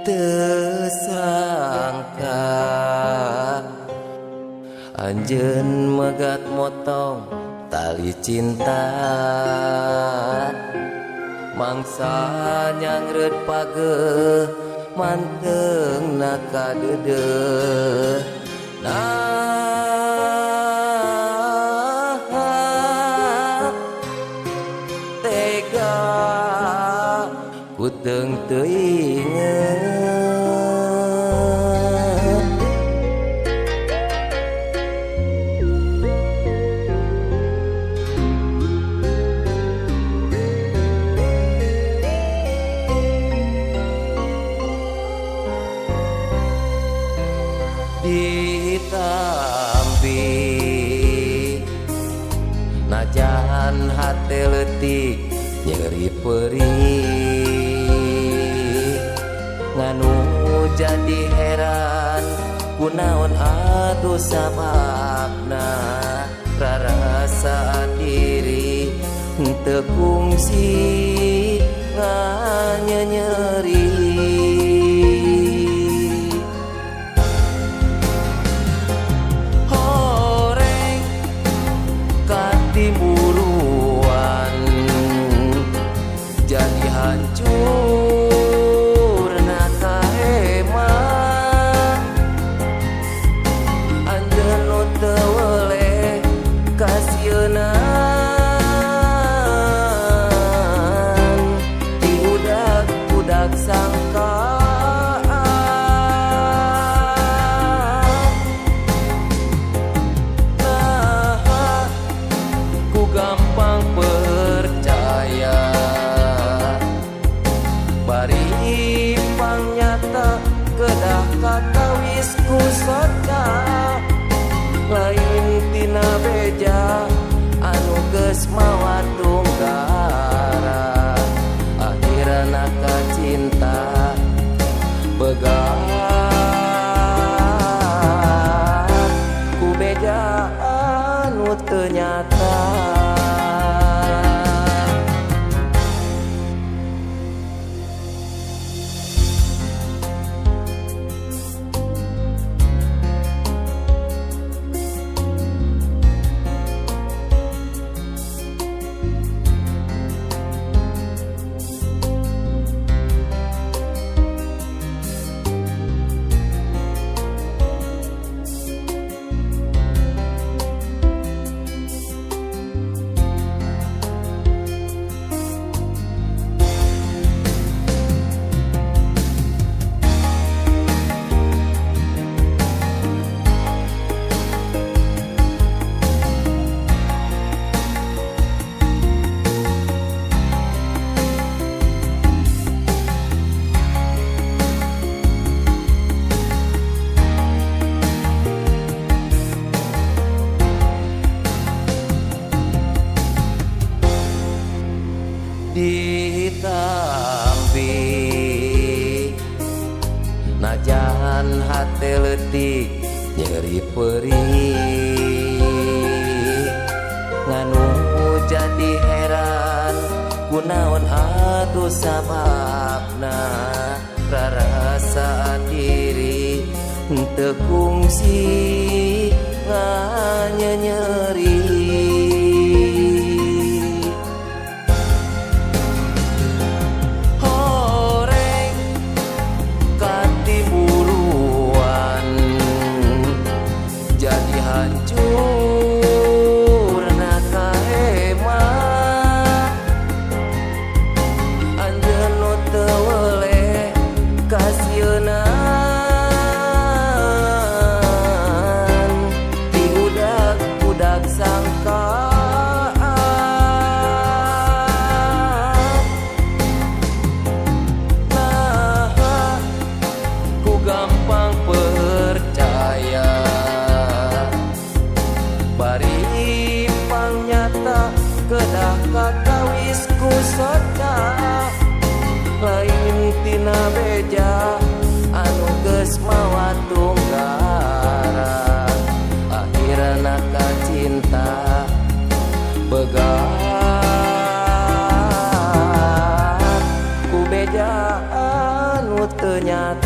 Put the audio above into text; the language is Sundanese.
Teu sangka anjeun megat motong tali cinta, mangsa nyangreut pageuh mantengna kadeudeuh. Nah, tega ku teung-teuingeun. Ditampi najan hate leutik nyeri perih, nganu jadi heran kunaon atuh sababna rarasa diri henteu kungsi nganyenyeri. Horeng katimburuan jadi hancur kahema, anjeun nu teu weleh kasieunan diudag-udag sangkaan. Nah, ku gampang percaya, bari pangnyata kedah katawis ku soca, lain tina beja anu geus mawa tunggara. Akhirna kacinta begat ku beja anu teu nyata. Ditampi najan hate leutik nyeri perih, nganu jadi heran kunaon atuh sababna rarasa diri henteu kungsi nganyenyeri. Horeng katimburuan jadi hancur kahema, anjeun nu teu weleh kasieunan diudag-udag sangkaan. Nah, ku gampang percaya, bari pangnyata kedah katawis ku soca, lain tina beja anu geus mawa tunggara. Akhirna kacinta begat ku beja anu teu nyata.